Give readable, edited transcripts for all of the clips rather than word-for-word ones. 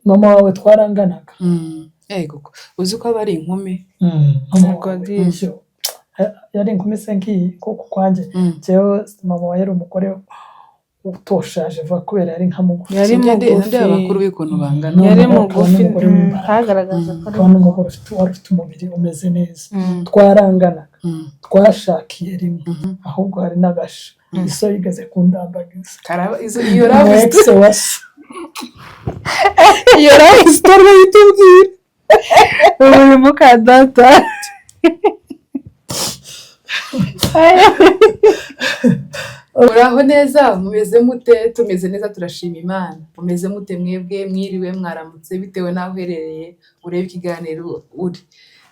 Mama wawe twaranganaga. Ego, uzi ko aba ari inkumi. Mama Yego, wawe disi. yo, yari inkumi se nkiyi kuko kwanjye jewe mama wawe yari umugore utoshaje vuba kubera yari nka mugufi. Yari Sinjya mugufi. Ndeba abakuru b'ukuntu bangana. Noneho Yari akaba mugufi, n'umugore w'imbaraga. kagaragaza ko ari Akaba n'umugore wari ufite umubiri umeze neza. Twaranganaga, twashakiye rimwe, ahubwo hari n'agasha iso yigeze kundambagiza. Karaba iyo love Ex story. wa so. Iyo love story bayitubwira. Ubu uri muka data. Muraho neza, mumeze mute? Tumeze neza, turashima Imana. Mumeze mute mwebwe? Mwiriwe, mwaramutse, bitewe n'aho uherereye urebe ikiganiro uri.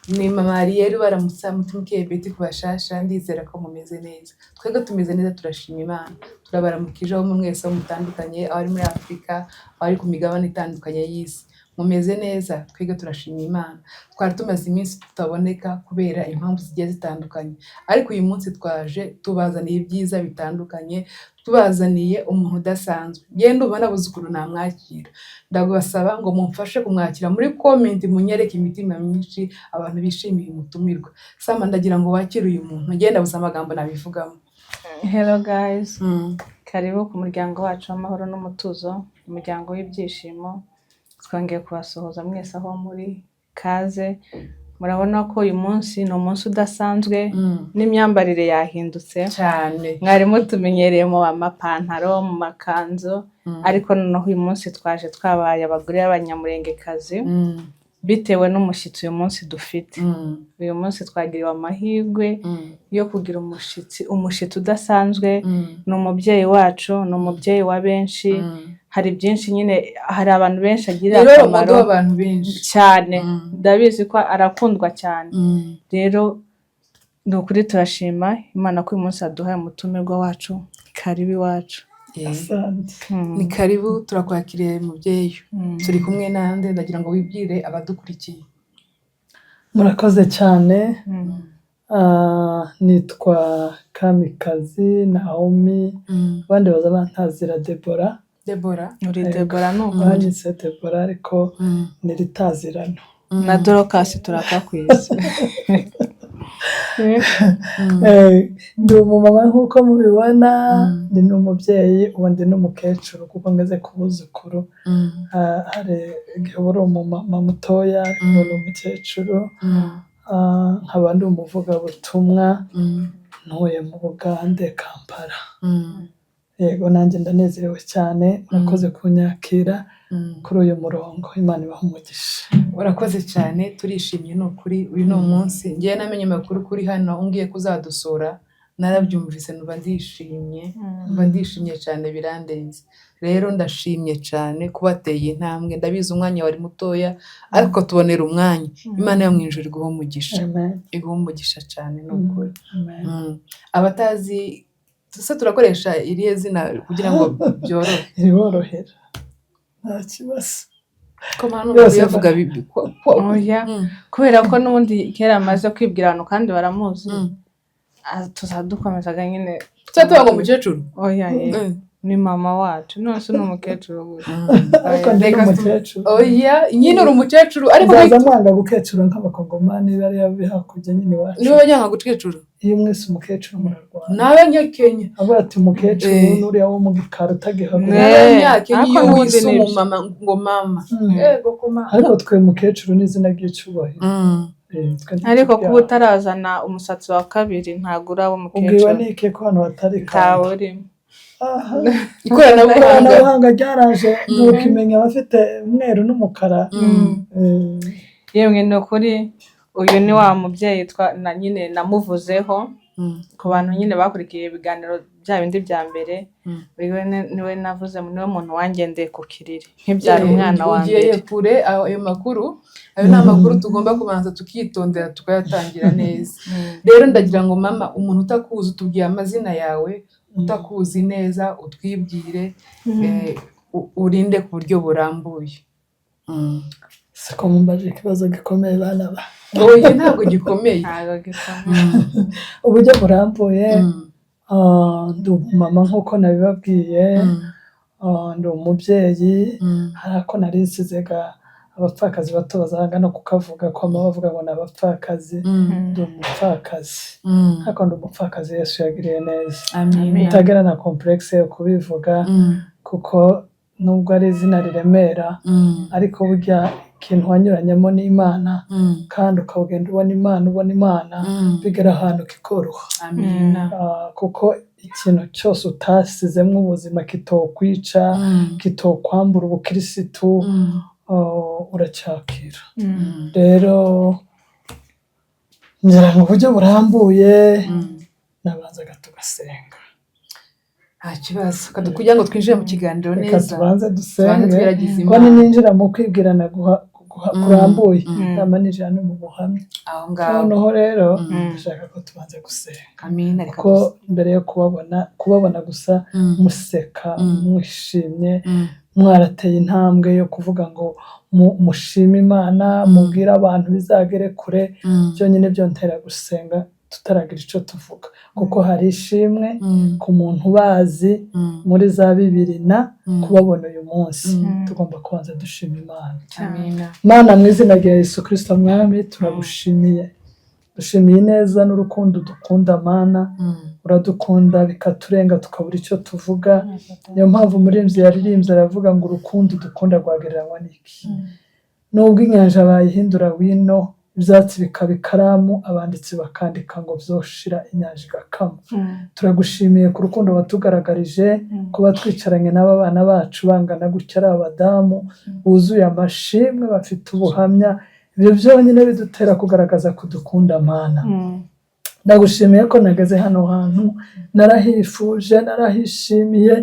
Ni Mama Ariel baramutsa, mutimukeye Betty ku bashasha, ndizera ko mumeze neza. Twebwe tumeze neza, turashima Imana. Turabaramukije aho mwese aho mutandukanye, abari muri Afurika, abari ku migabane itandukanye y'isi. Mumeze neza, twebwe turashima Imana. Twari tumaze iminsi tutaboneka kubera impamvu zigiye zitandukanye, ariko uyu munsi twaje tubazaniye ibyiza bitandukanye, tubazaniye umuntu udasanzwe. Ngende ubona nabuze ukuntu namwakira, ndabasaba ngo mumfashe kumwakira muri comment, munyereke imitima myinshi, abantu bishimiye umutumirwa. Sama, ndagira ngo wakire uyu muntu, ngende nabuze amagambo nabivugamo. Hello guys, karibu ku muryango wacu w'amahoro n'umutuzo, umuryango w'ibyishimo. Twongeye kubasuhuza mwese aho muri, kaze. Murabona ko uyu munsi ni umunsi udasanzwe, n'imyambarire yahindutse. Cyane. Mwari mutumenyereye mu mapantaro, mu makanzu, ariko noneho uyu munsi twaje twabaye abagore b'abanyamurengekazi bitewe n'umushyitsi uyu munsi dufite. Uyu munsi twagiriwe amahirwe yo kugira umushyitsi, umushyitsi udasanzwe. Ni umubyeyi wacu, ni umubyeyi wa benshi. Hari byinshi nyine, hari abantu benshi agirira Ni role akamaro. model w'abantu benshi. Cyane. Ndabizi ko arakundwa cyane. Rero ni ukuri turashima Imana ko uyu munsi yaduhaye umutumirwa wacu. Karibu iwacu. Asante. Ni karibu, turakwakiriye mubyeyi. Turi kumwe nande? Ndagira ngo wibwire abadukurikiye. Murakoze cyane. Nitwa Kamikazi Naomi, abandi baza bantazira Debora. Debora. Uri Yego. Debora ni ukuri. Banyise Debora ariko ni ritazirano. Na Dorokasi turakakwiza. Ndi umumama nk'uko mubibona, ndi n'umubyeyi, ubu ndi n'umukecuru kuko ngeze ku buzukuru. Hari igihe uba uri umumama mutoya ariko ubu ni umukecuru. Nkaba ndi umuvugabutumwa, ntuye mu Bugande, Kampala. Yego, nanjye ndanezerewe cyane, murakoze kunyakira kuri uyu murongo. Imana ibahe umugisha. Urakoze cyane, turishimye ni ukuri. Uyu ni umunsi ngewe namenye amakuru kuri hano umbwiye ko uzadusura, narabyumvise numva ndishimye, numva ndishimye cyane birandenze. Rero ndashimye cyane kubateye intambwe, ndabizi umwanya wari mutoya ariko tubonera umwanya. Imana yo mu ijuru iguhe umugisha. Amen. Iguhe umugisha cyane ni ukuri. Amen. Abatazi se turakoresha irihe zina kugira ngo byorohe? Iriborohera nta kibazo. Ko mpano Yose kuyavuga Oya, kubera ko n'ubundi kera amaze kwibwira abantu kandi baramuzi, tuzadukomezaga nyine. Tujya tuba ngo umukecuru. Oya ye, ni mama wacu, none se ni umukecuru gusa. Ariko ndi Reka n'umukecuru. Oya nyine uri umukecuru ariko Nzaza mwanga gukecura nk'abakongomani bariya bari hakurya nyine iwacu. Niba bajyanga gukecura. Iyo mwese umukecuru murarwana. Ni abanyakenya. Avuga ati umukecuru n'uriya wo mu gikari utagihaguruka. Ni abanyakenya. Ariko Iyo n'ubundi wise ni ibyo. umumama ngo mama, yego ko mama. Ariko twe mukecuru ni izina ry'icyubahiro. Twe Ariko kuba ntitubyara. utarazana umusatsi wa kabiri ntabwo uraba Ubwiwe umukecuru. n'iki ko hano hatari Ntawe kanda? urimo. Aha. Ikoranabuhanga. Ikoranabuhanga ryaraje, ntukimenya abafite umweru n'umukara. Yemwe ni ukuri, uyu ni wa mubyeyi na nyine namuvuzeho ku bantu nyine bakurikiye ibiganiro bya bindi bya mbere. Uyu niwe navuze, niwe muntu wangendeye ku kiriri nkibyara umwana wa Ugiye mbere. kure ayo makuru, ayo ni amakuru tugomba kubanza tukitondera tukayatangira neza. Rero ndagira ngo mama, umuntu utakuzi, utubwiye amazina yawe, utakuzi neza utwibwire, urinde ku buryo burambuye. Siko mumbaje ikibazo gikomeye bana ba. Oya, ntabwo gikomeye. Ntabwo gikomeye. Uburyo burambuye, ndi umumama nk'uko nabibabwiye. Ndi umubyeyi. Hari ako nari nsize ga, abapfakazi bato bazanga no kukavuga, ko bama bavuga ngo ni abapfakazi. Ndi umupfakazi, ariko ndi umupfakazi Yesu yagiriye neza. Amina. Utagira na complexe yo kubivuga, kuko nubwo ari izina riremera, ariko burya ikintu wanyuranyemo n'Imana, kandi ukagenda ubona Imana, ubona Imana, bigera ahantu kikoroha. Amina. Kuko ikintu cyose utasizemo ubuzima kitokwica, kitokwambura ubukirisitu, uracyakira. Rero ngira ngo uburyo burambuye nabanzaga tugasenga. Nta kibazo. Kugira ngo twinjire mu kiganiro Reka neza, tubanze tubanze dusenge, twiragize kuko Imana. Ninjira mu kwibwirana kurambuye, nama ninjira no mu buhamya. Aho ngaho. Noneho rero ndashaka ko tubanza gusenga, Amina, reka kuko mbere yo kubabona gusa museka, mwishimye, mwarateye intambwe yo kuvuga ngo mushime Imana, mubwire abantu bizagere kure, byonyine byontera gusenga tutaragira icyo tuvuga, kuko hari ishimwe ku muntu ubazi muri za bibiri na kubabona uyu munsi. Tugomba kubanza dushima Imana. Amina. Mana, mu izina rya Yesu Kirisito Mwami, turagushimiye, dushimiye ineza n'urukundo dukunda. Mana, uradukunda bikaturenga, tukabura icyo tuvuga. Niyo mpamvu umuririmbyi yaririmbye aravuga ngo urukundo dukunda rwagereranywa n'iki? Nubwo inyanja bayihindura wino, ibyatsi bikaba ikaramu, abanditsi bakandika ngo byoshira inyanja igakama. Turagushimiye ku rukundo watugaragarije, kuba twicaranye n'aba bana bacu bangana gutya, ari abadamu buzuye amashimwe, bafite ubuhamya. Ibyo byonyine bidutera kugaragaza ko dukunda. Mana, ndagushimiye ko nageze hano hantu. Narahifuje, narahishimiye,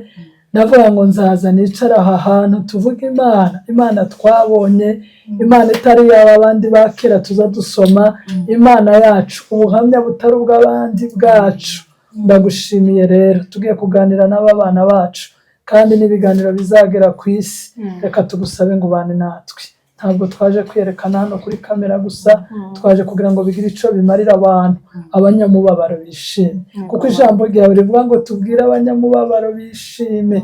ndavuga ngo nzaza nicara aha hantu tuvuge Imana, Imana twabonye, Imana itari yaba abandi ba kera tuza dusoma, Imana yacu, ubuhamya butari ubw'abandi, bwacu. Ndagushimiye rero, tugiye kuganira n'aba bana bacu, kandi n'ibiganiro bizagera ku isi. Reka tugusabe ngo ubane natwe. Ntabwo twaje kwiyerekana hano kuri kamera gusa, twaje kugira ngo bigire icyo bimarira abantu, abanyamubabaro bishime, kuko ijambo ryawe rivuga ngo tubwire abanyamubabaro bishime.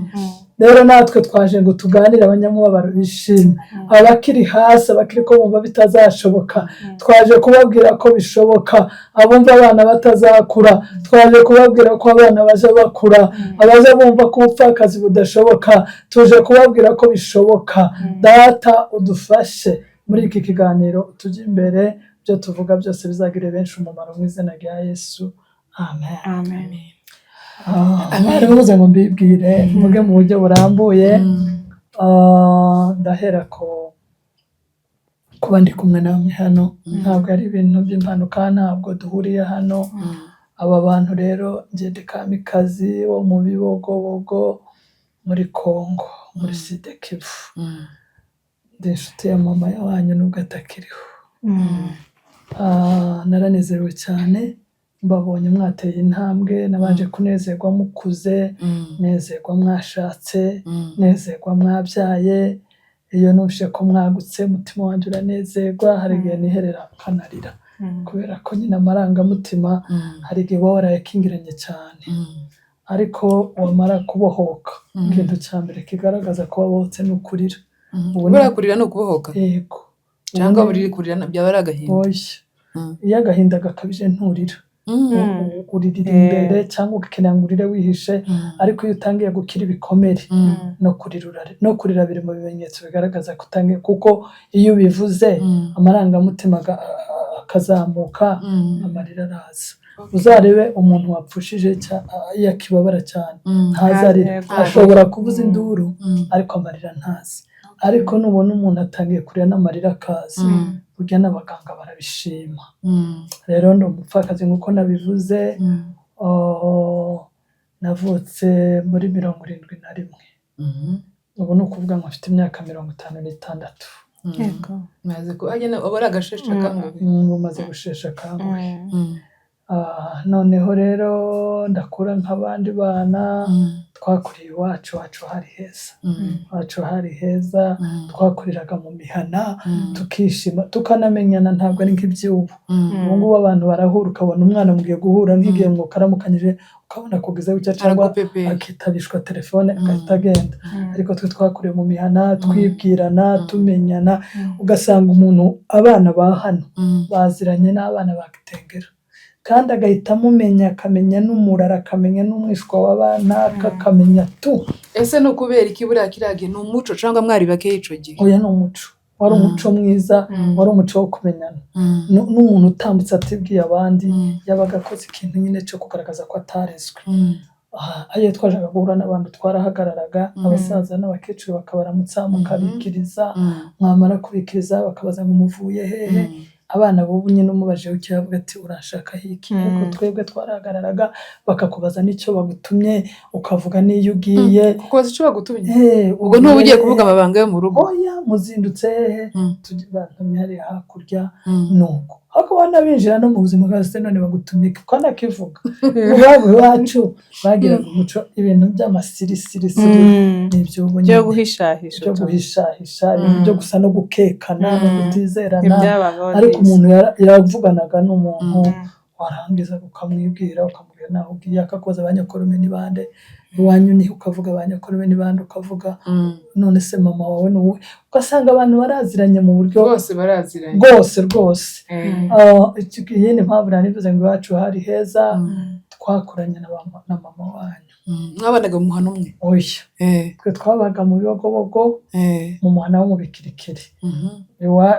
Rero natwe twaje ngo tuganire, abanyamubabaro bishime, abakiri hasi, abakiri ko bumva bitazashoboka, twaje kubabwira ko bishoboka. Abumva abana batazakura, twaje kubabwira ko abana baje bakura. Abaza bumva ko ubupfakazi budashoboka, tuje kubabwira ko bishoboka. Data, udufashe muri iki kiganiro, tujye imbere, ibyo tuvuga byose bizagire benshi umumaro, mu izina rya Yesu, amen. Amen. Mwari muvuze ngo mbibwire, mvuge mu buryo burambuye. Ndahera ko kuba ndi kumwe namwe hano ntabwo ari ibintu by'impanuka, ntabwo duhuriye hano. Aba bantu rero, njye ndi Kamikazi wo mu Bibogobogo muri Congo, muri Sud Kivu. Ndi inshuti ya mama wanyu nubwo atakiriho. Naranezerewe cyane mbabonye mwateye intambwe. Nabanje kunezerwa mukuze, nezerwa mwashatse, nezerwa mwabyaye. Iyo numvise ko mwagutse, umutima wanjye uranezerwa. Hari igihe niherera nkanarira, kubera ko nyine amarangamutima hari igihe uba warayakingiranye cyane, ariko wamara kubohoka, ikintu cya mbere kigaragaza ko wabohotse ni ukurira. Ubu Buriya kurira ni ukubohoka? Yego. Cyangwa buri kurira byaba ari agahinda? Oya, iyo agahinda gakabije nturira, uririra imbere cyangwa ugakenera ngo urire wihishe. Ariko iyo utangiye gukira ibikomere, no kurira biri mu bimenyetso bigaragaza ko utangiye, kuko iyo ubivuze amarangamutima akazamuka, amarira araza. Uzarebe umuntu wapfushije iyo akibabara cyane ntazarira. Ashobora kuvuza induru, ariko amarira ntazi. Ariko nubona umuntu atangiye kurira n'amarira akaza, burya n'abaganga barabishima. Rero ndi umupfakazi nk'uko nabivuze. Oh, navutse muri 71. Ubu ni ukuvuga ngo mfite imyaka 56. Yego. Maze ko agenda aba ari agasheshe akanguhe. Bumaze gushesha akanguhe. Noneho rero ndakura nk'abandi bana. Twakuriye iwacu, iwacu hari heza, iwacu hari heza. Twakuriraga mu mihana, tukishima, tukanamenyana. Ntabwo ari nk'iby'ubu. Ubu ngubu abantu barahura, ukabona umwana mugiye guhura nk'igihe mwaramukanyije, ukabona kugeza gutya cyangwa Aragupepera. akitabishwa telefone agahita agenda. Ariko twe twakuriye mu mihana, twibwirana, tumenyana, ugasanga umuntu, abana ba hano baziranye n'abana ba Kitengera, kandi agahita amumenya, akamenya n'umurara, akamenya n'umwishwa w'abana, akamenya tu. Ese ni ukubera iki buriya kiriya gihe? Ni umuco cyangwa mwari bakeya ico gihe? Oya, ni umuco, wari umuco mwiza, wari umuco wo kumenyana. N'umuntu utambutse atibwiye abandi yabaga akoze ikintu nyine cyo kugaragaza ko atarezwe. Aha, iyo twajaga guhura n'abantu twarahagararaga, abasaza n'abakecuru bakabaramutsa, mukabikiriza, mwamara kubikiriza bakabaza ngo muvuye hehe. Abana b'ubu nyine umubajije icyo yavuga ati urashaka iki? Ariko twebwe twarahagararaga, bakakubaza n'icyo bagutumye, ukavuga n'iyo ugiye. Kukubaza icyo bagutumye? Ubwo Ubwo ntuba ugiye kuvuga amabanga yo mu rugo. Oya, muzindutse hehe? Tujye bantumye hariya hakurya. Nuko ariko ubona binjira no mu buzima bwa se, none bagutumye iki? Ko nakivuga iwabo, iwacu bagiraga umuco, ibintu by'amasirisirisiri ni iby'ubu Byo nyine. guhishahisha Byo utuntu. guhishahisha, ibintu byo gusa no gukekana no kutizerana. Ntibyabagaho. Ariko Disi. umuntu yaravuganaga n'umuntu, warangiza ukamwibwira, ukamubwira naho ugiye, akakubaza ba nyokorume ni bande, iwanyu nihe, ukavuga, ba nyokorume ni bande, ukavuga, none se mama wawe ni uwuhe? Ugasanga abantu baraziranye mu buryo Bose baraziranye. Rwose rwose. Iyindi mpamvu nanivuze ngo iwacu hari heza, twakuranye na mama wanyu. Mwabanaga mu muhana umwe? Oya. Twe twabaga mu Bibogobogo, mu muhana wo mu Bikirikiri.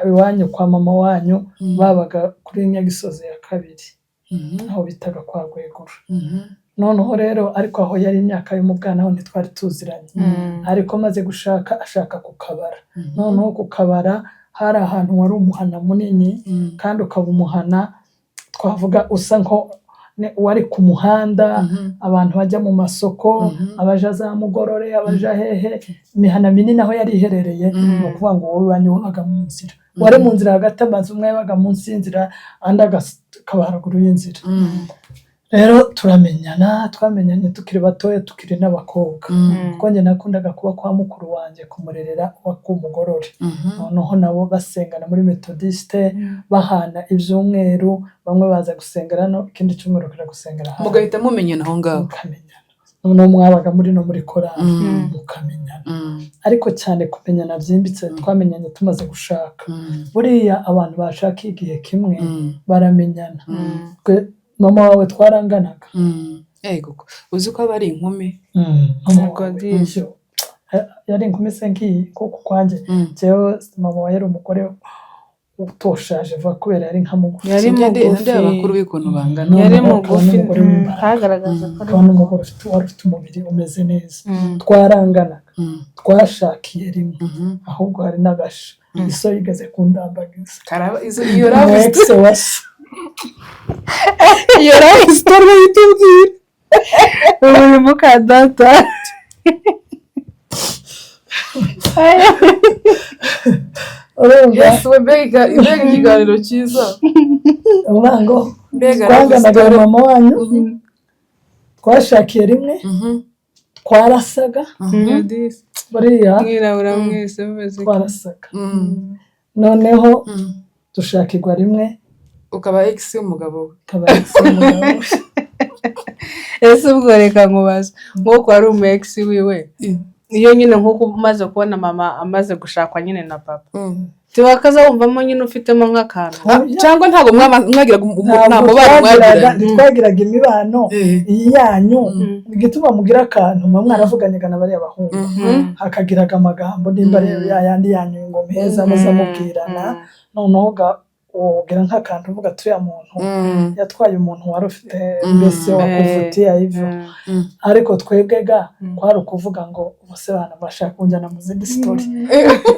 Iwanyu kwa mama wanyu babaga kuri Nyagisozi ya kabiri, aho bitaga kwa Rwegura. Noneho rero, ariko aho yari imyaka yo mu bwana, aho ntitwari tuziranye. Ariko maze gushaka, ashaka kukabara. Noneho kukabara hari ahantu wari umuhana munini, kandi ukaba umuhana twavuga usa nko wari ku muhanda, abantu bajya mu masoko, abaja za Mugorore, abaja hehe, imihana minini aho yari iherereye. Ni ukuvuga ngo wowe iwanyu wabaga mu nzira, wari mu nzira hagati, amazu umwe yabaga munsi y'inzira, andi akaba haruguru y'inzira. Rero turamenyana, twamenyanye tukiri batoya, tukiri n'abakobwa, kuko njye nakundaga kuba kwa mukuru wanjye kumurerera wa ku Mugorore. Noneho nabo basengana muri Metodiste, bahana ibyumweru, bamwe baza gusengera hano, ikindi cyumweru bakajya gusengera ahandi. Mugahita mumenyana aho ngaho. Mukamenyana, noneho mwabaga muri no muri korali, mukamenyana. Ariko cyane kumenyana byimbitse twamenyanye tumaze gushaka. Buriya abantu bashaka igihe kimwe baramenyana. Twe mama wawe twaranganaga. Ego, uzi ko aba ari inkumi. Mama Ubwo wawe disi. ibyo, yari inkumi se ngiyi kuko kwanjye jewe mama wawe yari umugore utoshaje vuba kubera yari nka mugufi. Yari Sinjya mugufi. ndeba abakuru b'ukuntu bangana. Yari Noneho akaba mugufi. n'umugore w'imbaraga. Hagaragaza ko ari Akaba n'umugore wari ufite umubiri umeze neza. Twaranganaga, twashakiye rimwe. Ahubwo hari n'agasha iso yigeze kundambagiza. Karaba iyo love Ex story. wa se. Iyo love story bayitubwira. Ubu uri muka data. Urumva? Yes we, mbega ikiganiro cyiza! Uvuga ngo Mbega love twanganaga na story! mama wanyu, twashakiye rimwe, twarasaga. Disi. Buriya Mwirabura mwese mumeze kimwe. twarasaga. Noneho dushakirwa rimwe. Ukaba ex w'umugabo we. Ikaba ex w'umugabo we. Ese ubwo reka nkubaze, nk'uko wari umu ex wiwe, iyo nyine nk'uko umaze kubona mama amaze gushakwa nyine na papa, tiwakaza wumvamo nyine ufitemo nk'akantu? Cyangwa ntabwo mwagiraga nta Ntabwo mubano twagiraga, mwagiranye? ntitwagiraga imibano. Iyi yanyu, igituma mugira akantu, muba mwaravuganyaga na bariya bahungu, hakagiraga amagambo, nimba rero ya yandi yanyu ngo meza muza mubwirana, noneho wogira nk'akantu uvuga ati uriya muntu yatwaye umuntu wari ufite mbese wakuvutiye hivyo. Ariko twebwe ga kwari ukuvuga ngo ubuse bana bashaka kunjyana mu zindi story,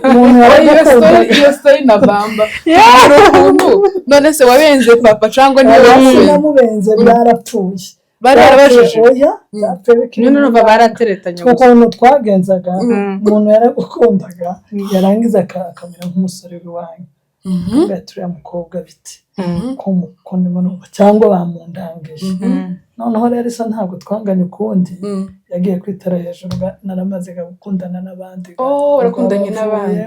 umuntu Iyo story, yaragukundaga. Iyo story na bamba hari ukuntu, none se wabenze papa cyangwa niwe wakubenze? Sinamubenze, byarapfuye. Bari barabajije? Oya, byapfuye bikiri Nyine urumva barateretanye gusa. ukuntu twagenzaga, umuntu yaragukundaga, yarangiza akamera nk'umusore w'iwanyu. Akavuga ati: "Uriya mukobwa biti ko ndimo numva cyangwa bamundangije." Noneho rero isa ntabwo twanganye ukundi, yagiye kwitara hejuru naramaze gukundana n'abandi. Oh, warakundanye n'abandi.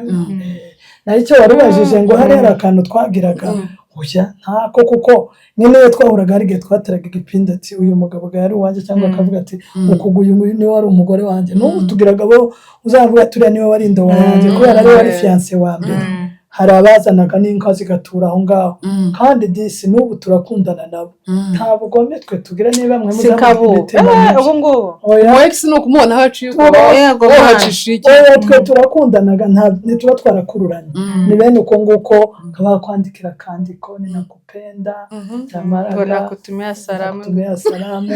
Naho icyo wari ubajije ngo hari akantu twagiraga, oya, ntako, kuko nyine iyo twahuraga hari igihe twateraga igipindi ati: "Uyu mugabo ga yari uwanjye," cyangwa akavuga ati: "Uku uyu nguyu niwe wari umugore wanjye." N'ubu tugiraga abo uzavuga ati: "Uriya niwe wari indobo yanjye," kubera ariwe wari fiancé wa mbere. Hari abazanaga n'inka zigatura aho ngaho, kandi disi n'ubu turakundana nabo, nta bugome twe tugira. Niba mwe Si muzamugira kabu imitima mibi. Ubu ngubu. Oya. Umu ex ni ukumubona aho aciye. Yego, wowe man. hacisha iki? Oya, twe turakundanaga, ntituba twarakururanye. Ni bene uko nguko bakwandikira akandiko: "Ninakupenda." Ngo Cyamaraga "Nakutumia salamu." "Nakutumia salamu,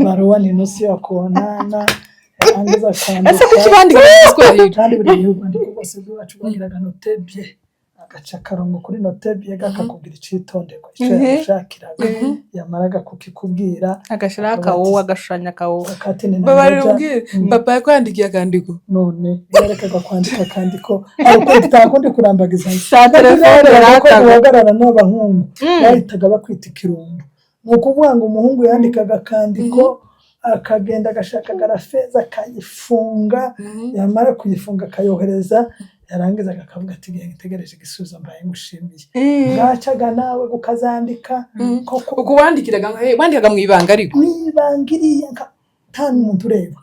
barua ni nusu ya kuonana." Yarangiza Ese kuki akandika. bandika mu Giswahili? Kandi buri gihe urwandiko rwose rw'iwacu rwagiraga note bien, agaca akarongo kuri note bien, kakakubwira icitonderwa, icyo yagushakiraga. Yamaraga kukikubwira, agashyiraho akawuwa, agashushanya akawuwa. Akati ni Babarira namoja. ubwire, papa yakwandikiye akandiko? None yarekaga kwandika akandiko, ariko ntakundi kurambagiza. Sa telefone. Ko Rataga. guhagarara n'abahungu bahitaga bakwita ikirumbo. Ni ukuvuga ngo umuhungu yandikaga akandiko, akagenda agashaka agrafeuse, akayifunga, yamara kuyifunga akayohereza, yarangiza akavuga ati: "Igihe ntegereje igisubizo mbaye ngushimiye." Bwacaga nawe ukazandika koko. Uku wandikiraga, wandikaga mu ibanga ariko? N'ibanga iriya nta n'umuntu ureba.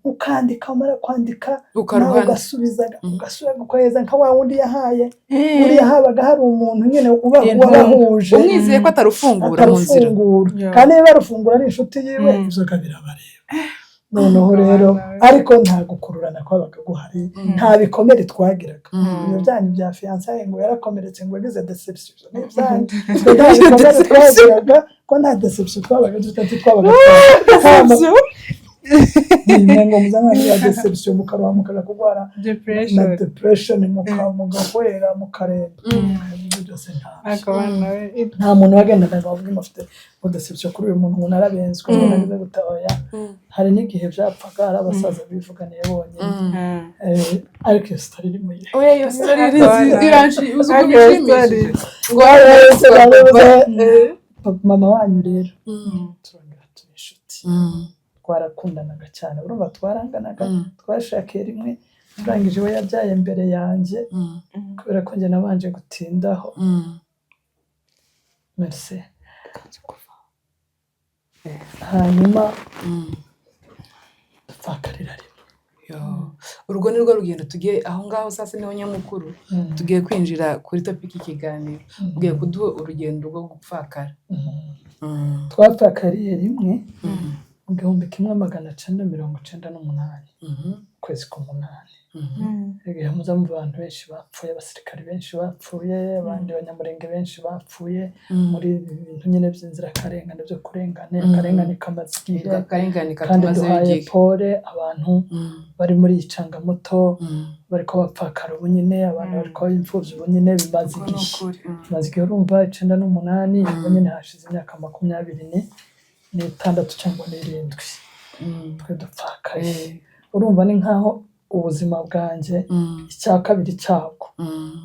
Ukandika, wamara kwandika nawe Ukaruhana. ugasubiza, ugasubira ukohereza nka wa wundi yahaye. Buriya habaga hari umuntu nyine uba Intumwa. wabahuje. Umwizeye ko atarufungura mu nzira. Atarufungura. Kandi niba arufungura ari inshuti yiwe, ibyo birabareba. Noneho rero, ariko nta gukururana kwabaga guhari, nta bikomere twagiraga. Ibyo byanyu bya fiançailles ngo yarakomeretse, ngo yagize déception, ni ibyanyu. Twe nta bikomere twagiraga, ko nta déception twabaga dufite. Twabaga ngo muza nka ya déception, mukaruha, mukaja kurwara na Depression. depression, mugahwera, mukaremba. Ibyo byose ntabyo. Ariko abana we Nta muntu wagendaga ngo avuge ngo afite ngo déception kuri uyu muntu, ngo narabenzwe, ngo nagize gute. Oya. Hari n'igihe byapfaga ari abasaza bivuganiye bonyine. Ariko iyo story iri mu yihe? Oya, iyo story uzi ukuntu Ariko iyo ishimishije ngo Mama wanyu rero turongera tuba inshuti, twarakundanaga cyane. Urumva twaranganaga, twashakiye rimwe, turangije we yabyaye mbere yanjye kubera ko njye nabanje gutindaho. Merci. Hanyuma dupfakarira rimwe. Yo, urwo ni rwo rugendo tugiye aho ngaho. Sasa niho nyamukuru tugiye kwinjira kuri topic y'ikiganiro. Ugiye kuduha urugendo rwo gupfakara. Twapfakariye rimwe mu 1998, ukwezi k'umunani, igihe muza mu bantu benshi bapfuye, abasirikare benshi bapfuye, abandi banyamurenge benshi bapfuye muri ibi bintu nyine by'inzirakarengane, byo kurengane. Akarengane kamaze igihe. Akarengane Kandi katumazeho duhaye igihe. pole abantu bari muri iyi cangamoto, bariko bapfakara ubu nyine, abantu bariko baba imfuvyi ubu nyine. Bimaze Uko ni igihe. ukuri. Bimaze igihe. Urumva 98, ubu nyine hashize imyaka 26 cyangwa n'irindwi twe dupfakaye. Urumva ni nkaho ubuzima bwanjye icya kabiri cyabwo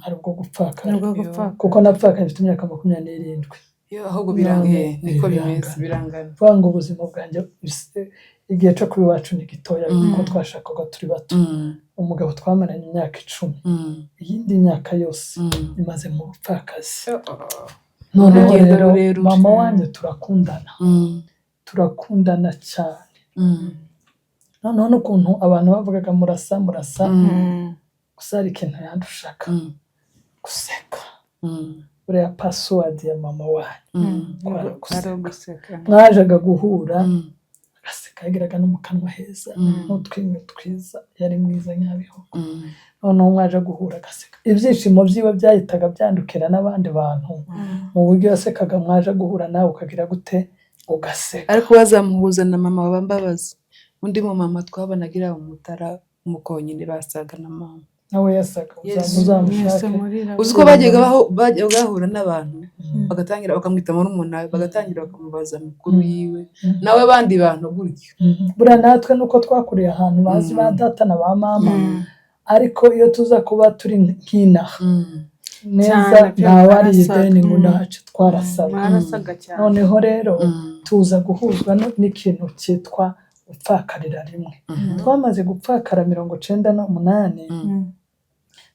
ari ubwo gupfakara, Nibwo gupfa. kuko napfakaye mfite imyaka 27. Yo, ahubwo birangiye. None, Niko bimeze. Birangana. Birangana. Kuvuga ngo ubuzima bwanjye igihe cyo kuba iwacu ni gitoya, kuko twashakaga turi bato. Umugabo twamaranye imyaka 10, iyindi myaka yose imaze mu bupfakazi. Noneho Urugendo rero rurerure. mama wanjye turakundana, turakundana cyane. Noneho n'ukuntu abantu bavugaga murasa, murasa, gusa hari ikintu yandushaga: guseka. Buriya password ya mama wanyu kwari Ari uguseka. uguseka. Mwajaga guhura agaseka, yagiraga no mu kanwa heza n'utwinyo twiza, yari mwiza nyabihogo. Noneho mwaje guhura agaseka, ibyishimo byiwe byahitaga byandukira n'abandi bantu mu buryo yasekaga. Mwaje guhura nawe ukagira gute? Ugaseka. Ariko bazamuhuza na mama wa Mbabazi, undi mu mama twabonaga iriya mu Mutara umukonyine, basaga na mama. Nawe yasaga. Yesu. Mwese Uzamushake. murira. Uzi ko bajyaga bahura n'abantu bagatangira bakamwita murumuna we, bagatangira bakamubaza amakuru yiwe nawe, abandi bantu gutyo. Buriya natwe nuko twakuriye ahantu bazi ba data na ba mama, ariko iyo tuza kuba turi nk'inaha Neza. Cyane pe, Ntawariye mwarasaga. ideni ngo ndahace, twarasaga. Mwarasaga cyane. Noneho rero tuza guhuzwa n'ikintu cyitwa gupfakarira rimwe. Twamaze gupfakara 98,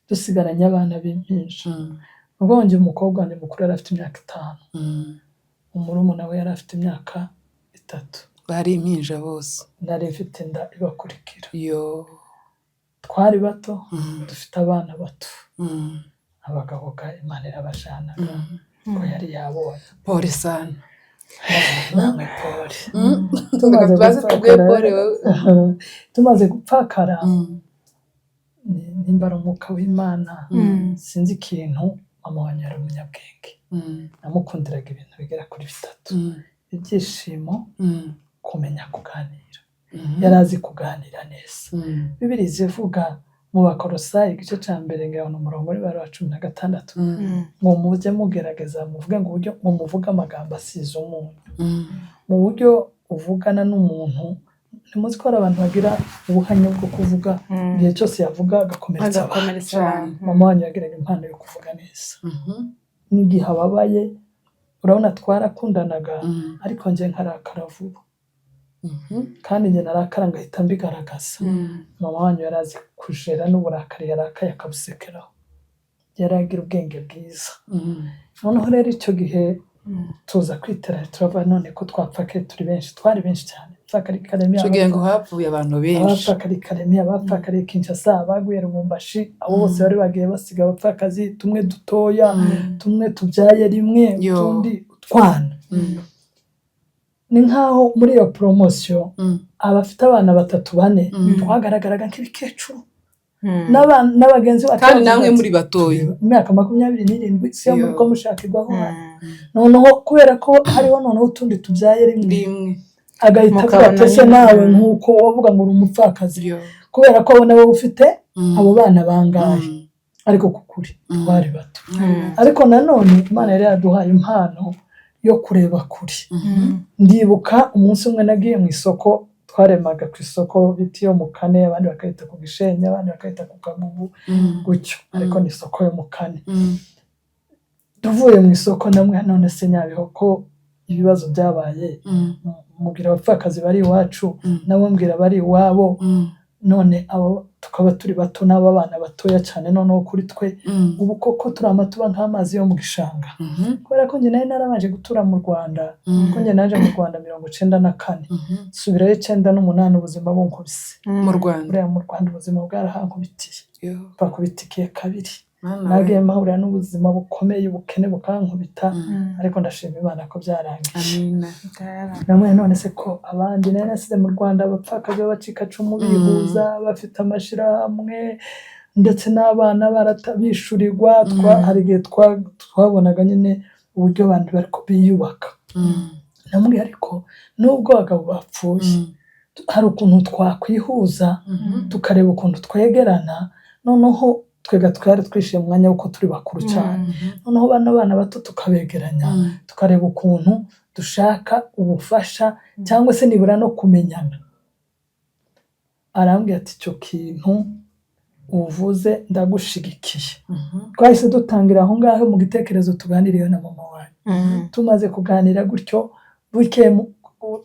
dusigaranye abana b'impinja. Ubwo njye umukobwa wanjye mukuru yari afite imyaka 5, umurumuna we yari afite imyaka 3. Bari impinja bose. Nari mfite inda ibakurikira. Yo. Twari bato, dufite abana bato. Abagabo ga Imana irabajanaga ko yari yabonye. Pole sana. Namwe pole. Reka tubaze tuguhe pole wowe. Tumaze gupfakara, nimba ari umwuka w'Imana, sinzi ikintu, mama wanjye yari umunyabwenge. Namukundiraga ibintu bigera kuri bitatu: ibyishimo, kumenya kuganira, yari azi kuganira neza. Bibiri zivuga mu Bakorosayi igice cya mbere, ngira ngo ni umurongo w'ibara wa 16, ngo mujye mugerageza muvuge ngo uburyo ngo muvuge amagambo asize umunyu mu buryo uvugana n'umuntu. Ntimuzi ko hari abantu bagira ubuhamya bwo kuvuga, igihe cyose yavuga agakomeretsa abantu. Agakomeretsa abantu. Mama wanyu yagiraga impano yo kuvuga neza n'igihe ababaye. Urabona twarakundanaga, ariko njye nkarakara vuba, kandi njye narakara ngahita mbigaragaza. Mama wanyu yari azi kujera n'uburakari, yarakaye akabusekeraho, yari agira ubwenge bwiza. Noneho rero icyo gihe tuza kwitera, turava none ko twapfakaye turi benshi, twari benshi cyane. Abapfakari Karemi, Icyo gihe ngo hapfuye abantu benshi. Abapfakari Karemi, abapfakari Kinshasa, abaguye Lubumbashi, abo bose bari bagiye basiga abapfakazi, tumwe dutoya, tumwe tubyaye rimwe, Yo. utundi utwana. Ni nkaho muri iyo promotion abafite abana batatu, bane, twagaragaraga nk'ibikecuru n'abagenzi bacu Kandi bavuga namwe ati, muri batoya. Imyaka 27 siyo Yo. muri ko mushakirwaho. Noneho kubera ko hariho noneho utundi tubyaye rimwe, Rimwe. agahita avuga Mukabona ati ese nyine. nawe nk'uko wavuga ngo uri umupfakazi, Yo. kubera ko abona wowe ufite abo bana bangahe. Ariko ku kuri twari bato, ariko nanone Imana yari yaduhaye impano yo kureba kure. Ndibuka umunsi umwe nagiye mu isoko, twaremaga ku isoko bita iyo mu Kane, abandi bakayita ku Gishenyi, abandi bakayita ku Kagugu, gutyo, ariko ni isoko yo mu Kane. Tuvuye mu isoko namwe, none se Nyabiho ko ibibazo byabaye, mubwira abapfakazi bari iwacu, nabo mbwira bari iwabo, none abo tukaba turi bato n'abo bana batoya cyane, noneho kuri twe ubu koko turama tuba nk'amazi yo mu gishanga, kubera ko njye nari narabanje gutura mu Rwanda, ko njye naje mu Rwanda 94, nsubirayo 98, ubuzima bunkubise. Mu Rwanda. Buriya mu Rwanda ubuzima bwarahankubitiye. Yo. Bakubitikiye kabiri. Mana we. Nagiye mpahurira n'ubuzima bukomeye, ubukene bukankubita, ariko ndashima Imana ko byarangiye. Amina. Namwe none se ko abandi nari nasize mu Rwanda, abapfakazi b'abacikacumu bihuza, bafite amashirahamwe, ndetse n'abana bishurirwa, hari igihe twabonaga nyine uburyo abantu bari biyubaka. Namwe ariko nubwo abagabo bapfuye, hari ukuntu twakwihuza, tukareba ukuntu twegerana. Noneho twega twari twishyuye mu mwanya w'uko turi bakuru cyane, noneho bano bana bato tukabegeranya, tukareba ukuntu dushaka ubufasha cyangwa se nibura no kumenyana. Arambwira ati icyo kintu uvuze ndagushigikiye. Twahise dutangira aho ngaho mu gitekerezo, tuganiriye na mama wanjye. Tumaze kuganira gutyo, bukeye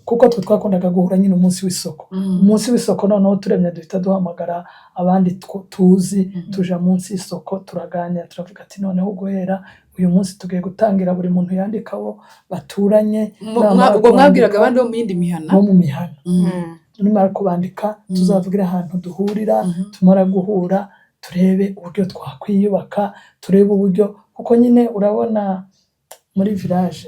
kuko twe twakundaga guhura nyine umunsi w'isoko, umunsi w'isoko noneho turemye duhita duhamagara abandi tuzi, tuja munsi y'isoko turaganira, turavuga ati noneho guhera uyu munsi tugiye gutangira buri muntu yandika abo baturanye. Namara Ubwo mwabwiraga kubandika abandi bo mu yindi mihana? Bo mu mihana. Nimara kubandika, tuzavugira ahantu duhurira. Tumara guhura turebe uburyo twakwiyubaka, turebe uburyo, kuko nyine urabona muri village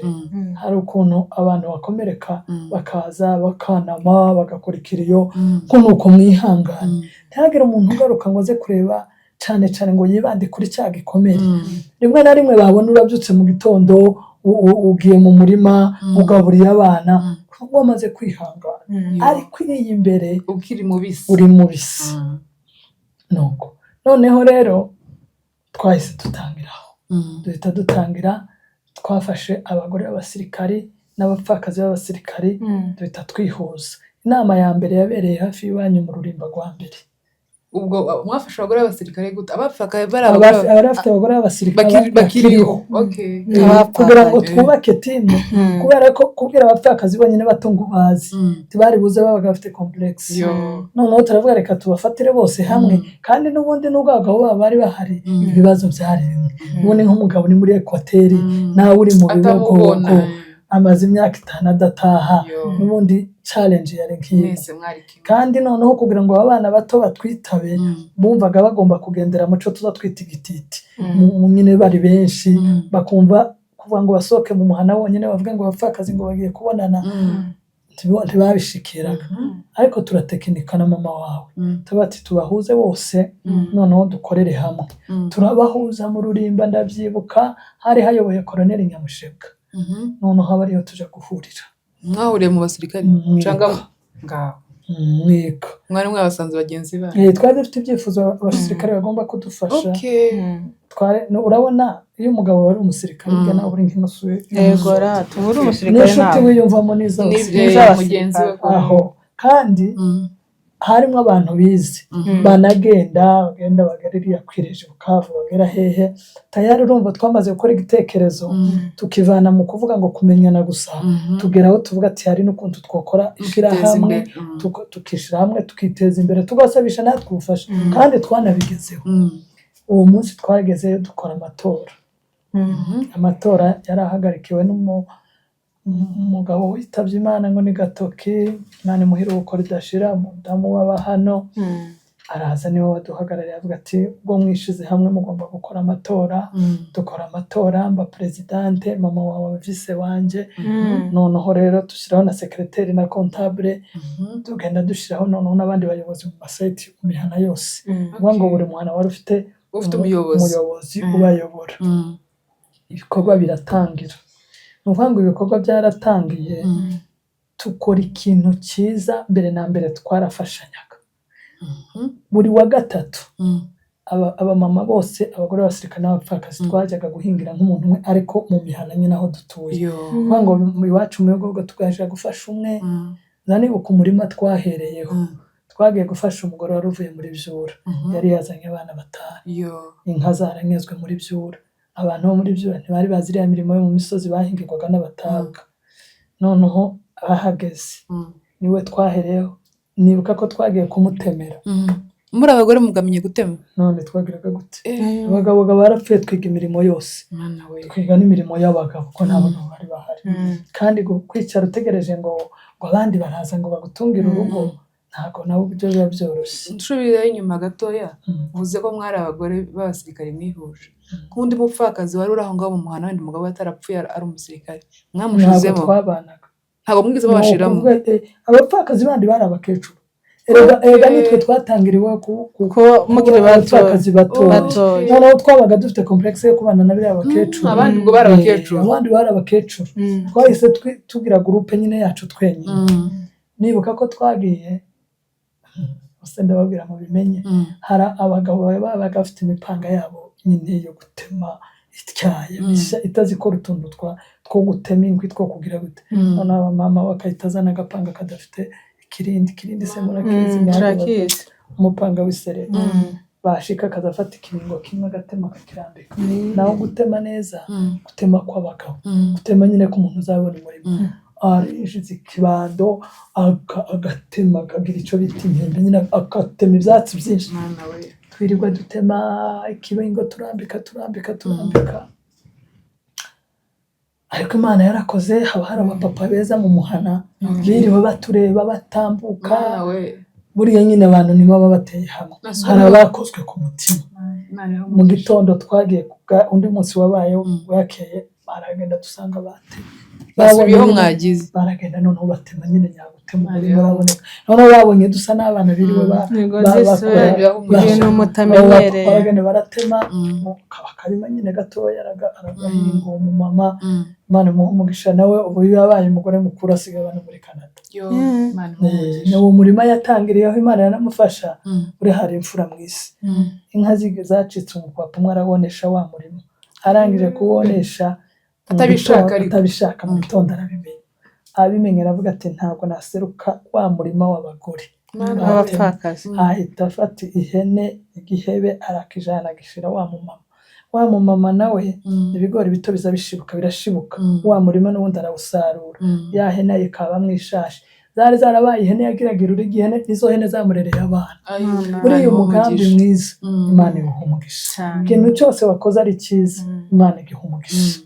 hari ukuntu abantu bakomereka, bakaza bakanama, bagakora ikiriyo, ko nuko mwihangana, ntihagire umuntu ugaruka ngo aze kureba cyane cyane ngo yibande kuri cya gikomere. Rimwe na rimwe babona urabyutse mu gitondo, ugiye mu murima, ugaburiye abana, wamaze kwihangana, ariko iriya imbere Ukiri mubisi. Uri mubisi. Nuko noneho rero twahise dutangira aho, duhita dutangira, twafashe abagore b'abasirikari n'abapfakazi b'abasirikari, duhita twihuza. Inama ya mbere yabereye hafi y'iwanyu mu Rurimba rwa mbere. Ubwo mwafashe abagore b'abasirikare gute? Abapfakaye bari abagore Abari bafite abagore b'abasirikare bakiriho, okay. Kugira ngo Abapfakazi. twubake team, kubera ko kubwira abapfakazi bonyine bato ngo bazi, ntibari buze, babaga bafite complexe. Noneho turavuga, reka tubafatire bose hamwe. Kandi n'ubundi nubwo abagabo babo bari bahari, ibibazo byari bimwe. Ubundi nk'umugabo uri muri Ekwateri, nawe uri mu Bibogobogo, atamubona, amaze imyaka 5 adataha, n'ubundi challenge yari nk'iyo. Mwese mwari kimwe. Kandi noneho kugira ngo aba bana bato batwitabe, bumvaga bagomba kugendera muco tuza twita igititi. Nyine bari benshi, bakumva kuvuga ngo basohoke mu muhana wonyine bavuge ngo abapfakazi ngo bagiye kubonana, ntibabishikiraga. Ariko turatekinika na mama wawe, tuba ati tubahuze bose, noneho dukorere hamwe. Turabahuza mu Rurimba. Ndabyibuka, hari hayoboye Koroneli Nyamushebwa. Noneho aba ariyo tuja guhurira. Mwahuriye mu basirikare cyangwa ngaho? Mwiko. Mwari mwabasanze bagenzi banyu? Twari dufite ibyifuzo abasirikare bagomba kudufasha. Okay. Urabona iyo umugabo wari umusirikare, burya nawe uri nk'inusu. Yego rata, uba uri umusirikare. N'inshuti Nawe wiyumvamo n'iz'abasirikare. N'iz'abasirikare. Mugenzi we. Aho kandi harimo abantu bize, banagenda bagenda bagera iriya kwireje Bukavu, bagera hehe. Tayari urumva twamaze gukora igitekerezo, tukivana mu kuvuga ngo kumenyana gusa, tugera aho tuvuga ati hari n'ukuntu twakora mukiteza ishyirahamwe, imbere. Tukishyira hamwe, tukiteza imbere, tugasabisha natwe ubufasha. Kandi twanabigezeho. Uwo munsi twagezeyo dukora amatora. Amatora yari ahagarikiwe n'umugabo witabye Imana ngo ni Gatoki, Imana imuhe iruhuko ridashira, umudamu w'aba hano. Araza, niwe waduhagarariye, avuga ati ubwo mwishize hamwe mugomba gukora amatora. Dukora amatora, mba présidente, mama wawe vice wanje. Noneho rero dushyiraho na secrétaire na comptable, tugenda dushyiraho noneho n'abandi bayobozi mu ma site, mu mihana yose. Ukuvuga ngo buri muhana wari ufite ufite umuyobozi. Umuyobozi ubayobora. Ibikorwa biratangira. Ni ukuvuga ngo ibikorwa byaratangiye, tukora ikintu cyiza. Mbere na mbere twarafashanyaga. Buri wa gatatu, abamama bose, abagore b'abasirikare n'abapfakazi, twajyaga guhingira nk'umuntu umwe, ariko mu mihana nyine aho dutuye. Kuvuga ngo iwacu mu Bibogobogo tukaja gufasha umwe. Nibuka umurima twahereyeho, twagiye gufasha umugore wari uvuye muri Byura. Yari yazanye abana batanu, inka zaranyazwe muri Byura. Abantu bo muri Byura ntibari bazi iriya mirimo yo mu misozi, bahingirwaga n'abatabwa. Noneho ahageze, niwe twahereyeho. Nibuka ko twagiye kumutemera. Muri abagore mugamenye gutema? None twagiraga gute? Abagabo barapfuye, twiga imirimo yose. Mana we! Twiga n'imirimo y'abagabo, ko nta bagabo bari bahari. Kandi kwicara utegereje ngo abandi baraza ngo bagutungire urugo, ntabwo nabo ibyo biba byoroshye. Nsubirayo inyuma gatoya. Uvuze ko mwari abagore b'abasirikare mwihuje, nk'undi mupfakazi wari uri aho ngaho mu muhanda, wenda umugabo we atarapfuye ari umusirikare, Ntabwo mwamushizemo? twabanaga. Ntabwo mwigeze Ni mubashiramo? ukuvuga, abapfakazi bandi bari abakecuru. Erega erega nitwe twatangiriwe ko mukiri kuba bato. Abapfakazi batoya. Batoya. Noneho twabaga dufite complexe yo kubana na biriya bakecuru. Abandi ubwo bari abakecuru. Abandi bari abakecuru. Twahise tugira groupe nyine yacu twenyine. Nibuka ko twagiye, gusa ndababwira ngo bimenye, hari abagabo babaga bafite imipanga yabo nyine yo gutema ityaye, mishya, itazikora utuntu two gutema inkwi, two kugira gute. Noneho abamama bakahita azana agapanga kadafite ikirindi. Ikirindi se murakizi? Turakizi. Umupanga w'isereri. Bashika akazafata ikibingo kimwe, agatema, akakirambika. Naho gutema neza, gutema kw'abagabo, gutema nyine k'umuntu uzabona umurimo, arishize ikibando, agatema, akagira icyo bita impembe nyine, agatema ibyatsi byinshi. Mwana we! Twirirwa dutema ikibingo, turambika, turambika, turambika. Ariko Imana yarakoze, haba hari abapapa beza mu muhana biriwe batureba batambuka. Mwana we! Buriya nyine abantu nibo baba bateye hamwe. Nasubira- Hari abakozwe ku mutima. Imana ihe Mu umugisha. gitondo twagiye undi munsi wabayeho, bwakeye baragenda, dusanga batema. Basubiyeho. Babonye nyine- Mwagize Baragenda noneho batema nyine, nyagutema, Imana umurima ihe uraboneka. Noneho babonye dusa n'abana biriwe Yego, bakora. ibintu mutamenyereye. Baragenda baratema, kaba akarima nyine gatoya, aragahinga uwo mumama. Imana imuhe umugisha, nawe ubu yabaye umugore mukuru, asigaye aba no muri Canada. Yo, Imana ihe umugisha. Uwo murima yatangiriyeho, Imana yaramufasha. Buriya hari imfura mu isi. Inka zacitse, umupapa umwe arabonesha wa murima. Arangije kuwonesha mu Atabishaka ariko. Atabishaka. Mu gitondo arabimenya. Abimenye aravuga ati ntabwo naseruka wa murima w'abagore. Mana. B'abapfakazi. Ahita afata ihene igihebe, arakijana, agishira wa mumama. Wa mumama nawe, ibigori bito biza bishibuka, birashibuka. Wa murima n'ubundi arawusarura. Ya hene ayikabamwo ishashi, zari zarabaye ihene yagiraga iruri, ihene izo hene zamurereye abana. Ayo, Muri uyu Imana mugambi imuhe. mwiza, Imana iwuha umugisha. Ikintu cyose wakoze ari cyiza, Imana igiha umugisha.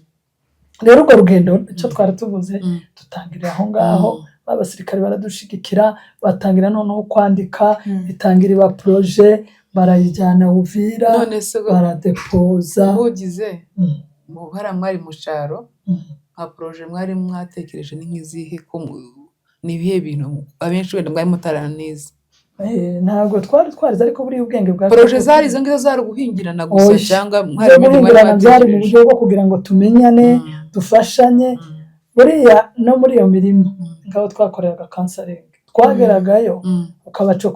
Rero urwo rugendo, icyo twari tuvuze, dutangirira aho ngaho. Abasirikare baradushigikira, batangira noneho kwandika, itangira iba projet, barayijyana Uvira, None se baradepoza. Mugize mu hariya mwari mu cyaro, nka projet mwari mwatekereje ni nk'izihe? Ko ni ibihe bintu abenshi wenda mwari mutaranize? Ntabwo twari twarize, ariko buriya ubwenge bwa Projet zari izo ngizo, zari uguhingirana gusa, Oya. cyangwa Ibyo hari ibindi mwari guhingirana byari mu mwatekereje? buryo bwo kugira ngo tumenyane, dufashanye. Buriya no muri iyo mirima, ngaho twakoreraga counseling, twageragayo ukabacokoza.